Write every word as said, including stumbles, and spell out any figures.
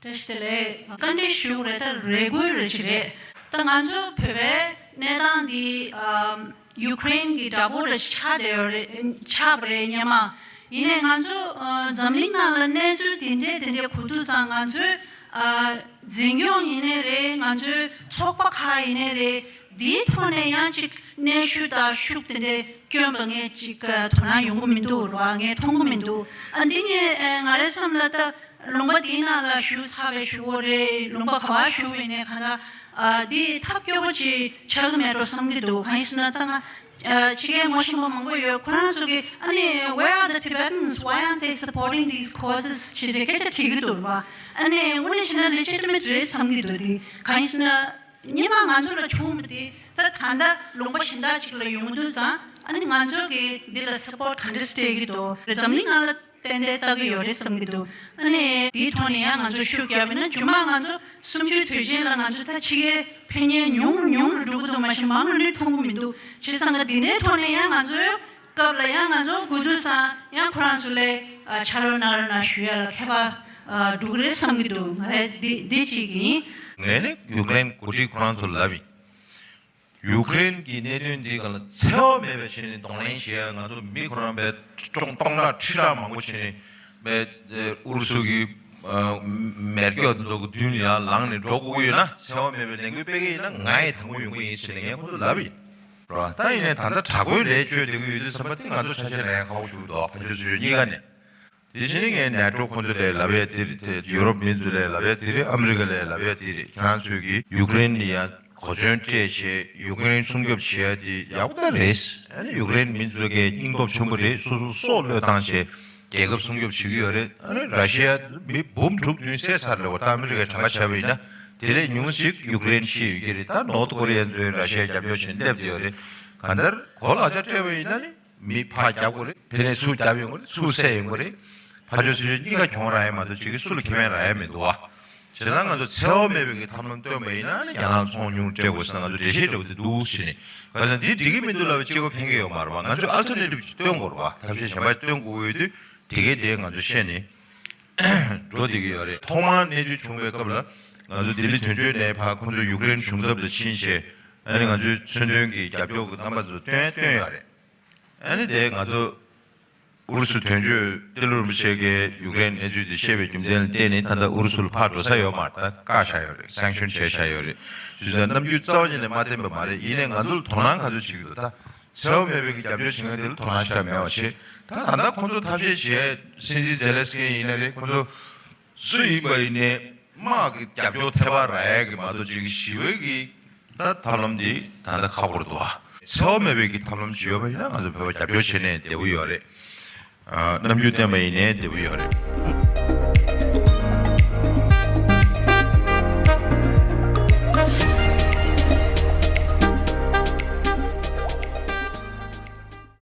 བཀྲ་ཤིས་བདེ་ལེགས། བཀའ་འདྲི་ཞུ་རེད། ད་རེ་སྐུལ་རེ་ཅིག་རེད། ད་ང་ཚོ་བོད་པའི་གནས་སྟངས་འདི་ཨམ་ཡུ་ཀེ་རེན་གྱི་དགྲ་བོ་རེ་ཆགས་བསྡད་ཡོད་རེད། ཆགས་པ་རེད་སྔོན་མ། ཡིན་ནའི་ང་ཚོ་ཨ་འཛམ་གླིང་ནང་ལ་གནས་ཚུལ་དེ་འདྲས་དེ་འདྲས་གོ་དུས་ཙང་ང་ཚོའི་ཨ་འཛིན་སྐྱོང་ཡིན་ནའི་རེད། ང་ཚོའི་ཚོགས་པ་ཁག་ཡིན་ནའི་རེད། འདིའི་ཐོག་ནས་ཡང་ཅིག་གནོན་ཤུགས་དང་ཤུགས་དེ་འདྲས་བསྐྱོན་པ་ངས་ཅིག་དོ་སྣང་ཡོང་གི་མི་འདུག་ར། ངས་མཐོང་གི་མི་འདུག་ཨ་འདི་ངས་ཨ་ང་རའི་བསམ་ལ་ད་ལུང་པ་འདིའི་ནང་ལ་བཞུགས་ཚར་བའི་གཞུག་གུ་རེད། ལུང་པ་ག་བ་བཞུགས་ཡིན་ནའི་གང་ལྟར་ཨ་འདི་ཐབས་སྐྱོ་པོ་ཅིག་ཆགས་ཀྱི་མེད་འགྲོ་བསམ་གྱི་འདུག་གང་ཡིན་ཟེར་ན་ད་ང་ཨ་ཕྱི་རྒྱལ་ངོ་ཤེས་པ་མང་པོ་ཡོད། ཁོ་རང་ཚོ་གིས་ཨ་ནི། Where are the Tibetans? Why aren't they supporting these causes? ཅེས་སྐད་ཆ་དྲིས་ཀྱི་འདུག་ར། ཨ་ནི་དངོས་གནས་བྱས་ན་legitimate རེད་བསམ་གྱི་འདུག་འདི་གང་ཡིན་ཟེར་ན། སྔོན་མ་ང་ཚོ་ལ་བྱུང་བ་དེ་ད་ད་ལྟ་ལུང་པ་གཞན་དག་ཅིག་ལ་ཡོང་དུས་ཙང་ཨ་ནི་ང་ཚོ་གིས་འདི་ལ་support ག་འདྲ་སྤྲད་ཀྱི་འདུག་འཛམ་གླིང་ནང་ལ་ཏན་ཏན་ལྟ་གི་ཡོད་རེད་བསམ་གྱི་འདུག་ཨ་ནི་དེའི་ཐོག་ནས་ཡང་ང་ཚོ་ཤུགས་རྒྱབ་ཡིན་ན་རྗེས་མ་ང་ཚོ་གསུམ་བཅུའི་དུས་ཆེན་ལ་ང་ཚོ་ད་ཕྱི་རྒྱལ་ཕེབས་མཁན་ཉུང་རུ་ཉུང་རུ་འགྲོ་གི་འདུག་མ་གཞི་མང་རུ་ནི་མཐོང་གི་མི་འདུག་བྱས་ཙང་ག་འདི་འདྲའི་ཐོག་ནས་ཡང་ང་ཚོ་སྐབས་ལ་ཡང་ང་ཚོ་དགོས་དུས་ཙང་ཡང་ཁོ་རང་ཚོ་ལ་ཨ་ཕྱག་རོགས་གནང་རོགས་གནང་ཞུ་ཡ་ལ་མཁས་པ་ཨ་འགྲོ་གི་རེད་བསམ་གྱི་འདུག་ང་རེ་འདི་འདི་གཅིག་ཡིན། ངས་ནི་ཡུཀ་རེན་འགོ་ཁྲིད་ཁོ་རང་ཚོ་ལབ་ཡིན། ཡུཀ་རེན་གྱི་གནད་དོན་འདི་སྒང་ལ་འཚེ་བ་མེད་པའི་ཆ་ནས་གདོང་ལེན་བྱེད་ཡ། ང་ཚོ་མི་ཁོ་རང་པའི་སྟོང་སྟོང་ཕྲག་ཁྲི་ཕྲག་མང་པོ་བྱས་ནས་པའི་ཨུ་རུ་སུ་གི་ཨ་མེ་སྒྱོགས་འདི་ཚོ་གི་མདུན་ལ་ཡར་ལངས་ནས་འགྲོ་དགོས་ཀྱི་ཡོད་ན། འཚེ་བ་མེད་པའི་ལས་འགུལ་སྤེལ་གྱི་ཡིན་ན་ང་ཡི་དང་པོ་ཡོང་གི་ཡིན་ཟེར་ནས་ངས་ཁོ་ཚོ་ལབ་ཡིན། རེད་བ། ད་ཡིན་ནའི་ད་ལྟ་དྲག་པོའི་ལས་བཅོས་བསྡད་ཀྱི་ཡོད་དུས་ཙམ་པ་དེ་ང་ཚོ་ཆ་ཤས་ལ་ཡང་ཁག་པོ་ཞིག་འདུག་ཕར་ཕྱོགས་ཚུར་ཕྱོགས་གཉིས་ཀ་ནས། དེ་བཞིན་ངས་ནེ་ཊོ་ཁོ་ཚོ་ལ་ལབ་ཡ་དེ་རེད། དེ་ཡུ་རོབ་མི་ཚོ་ལ་ལབ་ཡ་དེ་རེད། ཨ་མི་རི་ཀ་ལ་ལབ་ཡ་དེ་རེད། ཁྱེད་རང་ཚོས་ཀྱིས་ཡུཀ་རེན་ལ་ཡ་གོ་མཚོན་སྤྲད་བྱས་ཡུཀ་རེན་སྲུང་སྐྱོབ་བྱེད་ཡ་དེ་ཡག་པོ་ད་རེད། ཨ་ནི་ཡུཀ་རེན་མི་ཚོ་གའི་སྙིང་སྟོབས་ཆེན་པོ་རེད། སོ་སོ་སྲོག་བློས་བཏང་བྱས་རྒྱལ་ཁབ་སྲུང་སྐྱོབ་བྱེད་ཀྱི་ཡོད་རེད། ཨ་ནི་ར་ཤི་ཡ་མི་འབུམ་དྲུག་བདུན་བསད་ཚར་རེད་བ། ད་ཨ་མི་རི་ཀའི་གྲངས་ཀ་བྱས་པ་ཡིན་ན་དེ་ལས་ཉུང་ཞིག་ཡུཀ་རེན་ཤི་ཡོད་ཀྱི་རེད། ད་ནོར་ཐ་ཀོ་རི་ཡ་ཚོས་ར་ཤི་ཡ་རྒྱབ་སྐྱོར་བྱས་ནས་སླེབས་བསྡད་ཡོད་རེད། གང་ལྟར་གོ་ལག་ཆ་སྤྲད་པ་ཡིན་ན་ནི། མི་ཕར་རྒྱབ་དགོས་རེད། ཕ་ནས་ཚུར་རྒྱབ་ཡོང་གི་རེད། ཚུར་བསད་ཡོང་གི་རེད། ཕར་ཕྱོགས་ཚུར་ཕྱོགས་གཉིས་ཀ་གྱོང་རག་ཡ་མ་གཏོགས་ཅིག་གིས་སུ་ལ་ཁེ་ཕན་རག་ཡ་མི་འདུག་བ། བྱས་ཙང་ང་ཚོ་འཚེ་བ་མེད་པའི་གི་ཐབས་ལམ་སྟོན་པ་ཡིན་ན་ནི་རྒྱ་ནག་ཚོང་ཉུང་རུ་སྤྲད་དགོས་ཟེར་ང་ཚོ་འགྲེལ་བཤད་འདྲ་བོ་དེ་འདུག་ཟེར་ནས། ག་ས་འདི་འགྲིག་གི་མི་འདུག་ལབ་པ་གཅིག་པོ་ཕན་གི་ཡོད་མ་རེད་བ། ང་ཚོས་ཨལ་ཊར་ནེ་ཊིབ་ཅིག་སྟོན་དགོས་རེད་བ། ཐབས་ཤེས་གཞན་པ་སྟོན་དགོས་ཀྱི་ཡོད་དུས་དེ་གའི་དེ་ང་ཚོ་བཤད་ནས་འགྲོ་བསྡད་ཀྱི་ཡོད་རེད། ཐོག་མར་གནས་ཚུལ་བྱུང་བའི་སྐབས་ལ་ང་ཚོ་ལྡི་ལི་དོན་གཅོད་ནས་ཕར་ཁོང་ཚོ་ཡུཀ་རེན་གཞུང་ཚབ་ལ་ཕྱིན་བྱས། ཨ་ནི་ང་ཚོའི་མཚོན་དོན་གྱི་རྒྱབ་སྐྱོར་གྱི་རྣམ་པ་ཚོ་སྟོན་སྟོན་ཡོད་རེད། ཨ་ནི་དེ་ང་ཚོ་ཨུ་རུ་སུ་དོན་གཅོད་ཏི་ལོ་རིན་པོ་ཆེ་གིས་ཡུཀ་རེན་གནས་ཚུལ་དེ་བཤད་པའི་རྒྱུ་མཚན་ལ་བརྟེན་ནས་ད་ལྟ་ཨུ་རུ་སུ་ལ་ཕར་འགྲོ་ས་ཡོད་མ་རེད། ད་བཀག་བཞག་ཡོད་རེད། སེང་ཤོན་བྱས་བཞག་ཡོད་རེད། བྱས་ཙང་རྣམ་འགྱུར་རྩ་བ་ཉིད་ནས་མ་བསྟན་པ་མ་རེད། ཡིན་ནའི་ང་ཚོ་ལ་དོ་སྣང་ག་ཚོད་བྱེད་ཀྱི་འདུག་ད་འཚེ་བ་མེད་པའི་གི་རྒྱབ་སྐྱོར་བྱེད་མཁན་དེ་ལ་དོ་སྣང་ཞེ་དྲག་མེད་པ་བྱས། ད་ད་ལྟ་ཁོང་ཚོ་ཐབས་ཤེས་བྱས། སྲིད་འཛིན་ཛེ་ལེན་སི་ཀི་ཡིན་ན་རེད། ཁོང་ཚོ་སུ་ཡིན་པ་ཡིན་ནའི་དམག་གི་རྒྱབ་སྐྱོར་ཐེབས་པ་རག་ཡས་ཀྱི་མ་གཏོགས་ཅིག་ཞི་བའི་གི་ད་ཐབས་ལམ་འདི་ད་ལྟ་ཁག་པོ་རེད་འདུག་བ། འཚེ་བ་མེད་པའི་གི་ཐབས་ལམ་ཅིག་ཡོད་པ་ཡིན་ན་ང་ཚོ་བོད་པ་རྒྱབ་སྐྱོར་བྱས་ནས་བསྡད་ཀྱི་ཡོད་རེད། ཨ་རྣམ་འགྱུར་བསྟན་པ་ཡིན་ནའི་བསྡད་ཀྱི་ཡོད་རེད།